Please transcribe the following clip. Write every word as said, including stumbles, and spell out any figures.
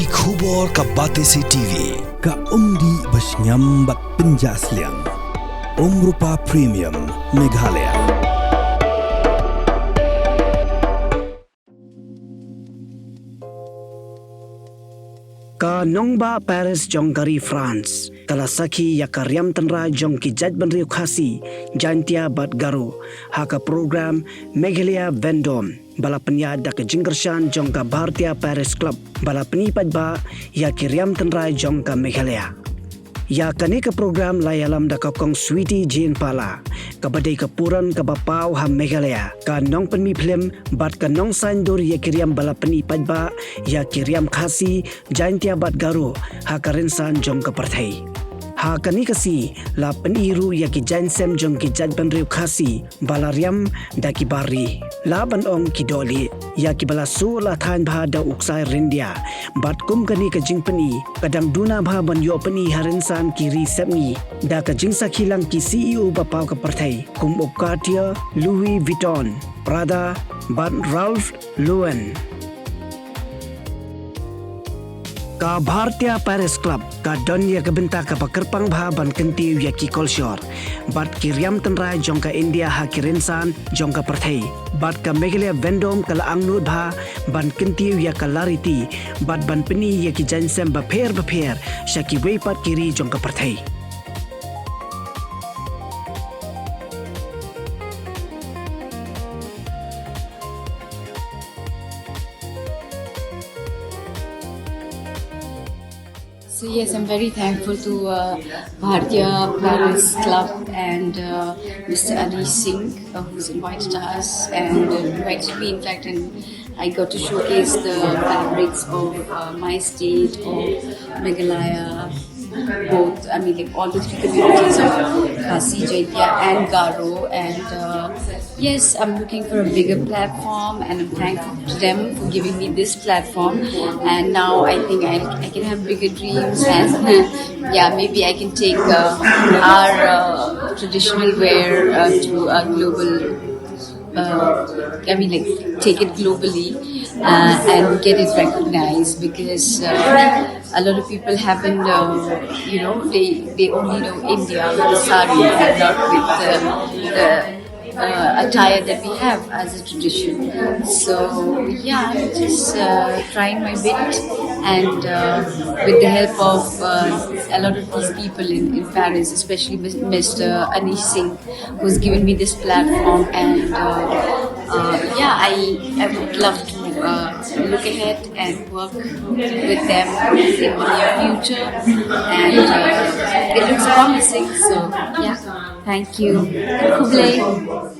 Ki khubor ka Batesi T V, ka umdih ba shngiam bad pynjah sliang. Umrupa Premium, Meghalaya. Ka nongbah Paris jong ka ri France ka la sakhi ïa ka riam tynrai jong ki jaitbynriew Khasi, Jaintia bad Garo ha ka program Meghalaya Vendome, ba la pynïaid da ka jingkyrshan jong ka Bharatiya Paris Club, ba la pyni paidbah ïa ki riam tynrai jong ka Meghalaya. Ïa kane ka program la ïalam da ka Kong Sweety Jane Pala, kaba dei ka puron kaba paw ha Meghalaya, ka nongpynmih phlim bad ka nongsaiñdur ïa ki riam, ba la pyni paidbah ïa ki riam Khasi, Jaintia bad Garo ha ka rynsan jong ka pyrthei. Ha kane ka sngi la pyni ruh ïa ki jaiñsem jong ki jaitbynriew Khasi ba la riam da ki bar ri, lah ban ong ki dohlieh, ïa kiba la sur la thaiñ bha da u ksai ryndia. Bad kum kane ka jingpyni ka dang duna bha ban ïoh pyni ha rynsan ki ri sepngi da ka jingsakhi lang ki C E O ba paw ka pyrthei, kum u Cartier, Louis Vuitton, Prada bad Ralph Lauren. Ka Bharatiya Paris Club ka don ïa ka bynta kaba kyrpang bha ban kyntiew ïa ki kolshor bad ki riam tynrai jong ka India ha ki rynsan jong ka pyrthei. Bad ka Meghalaya Vendome ka la angnud bha ban kyntiew ïa ka lariti bad ban pyni ïa ki jaiñsem bapher bapher sha kiwei pat ki ri jong ka pyrthei. So yes, I'm very thankful to uh, Bharatiya Paris Club and uh, Mister Anish Singh, uh, who's invited us and uh, invited me, in fact, and I got to showcase the fabrics of uh, my state, of Meghalaya, both, I mean, like all the three communities of Khasi, Jaitia, and Garo, and uh, Yes, I'm looking for a bigger platform, and I'm thankful to them for giving me this platform. And now I think I, I can have bigger dreams, and yeah, maybe I can take uh, our uh, traditional wear uh, to a global. Uh, I mean, like take it globally uh, and get it recognized because uh, a lot of people haven't, uh, you know, they they only know India with the sari and not with the, the uh, attire that we have as a tradition. So yeah, I'm just uh, trying my bit, and uh, with the help of uh, a lot of these people in, in Paris, especially Mister Anish Singh, who's given me this platform, and uh, uh, yeah, I, I would love to uh, look ahead and work with them in the near future, and uh, it looks promising. So yeah, thank you. Khublei.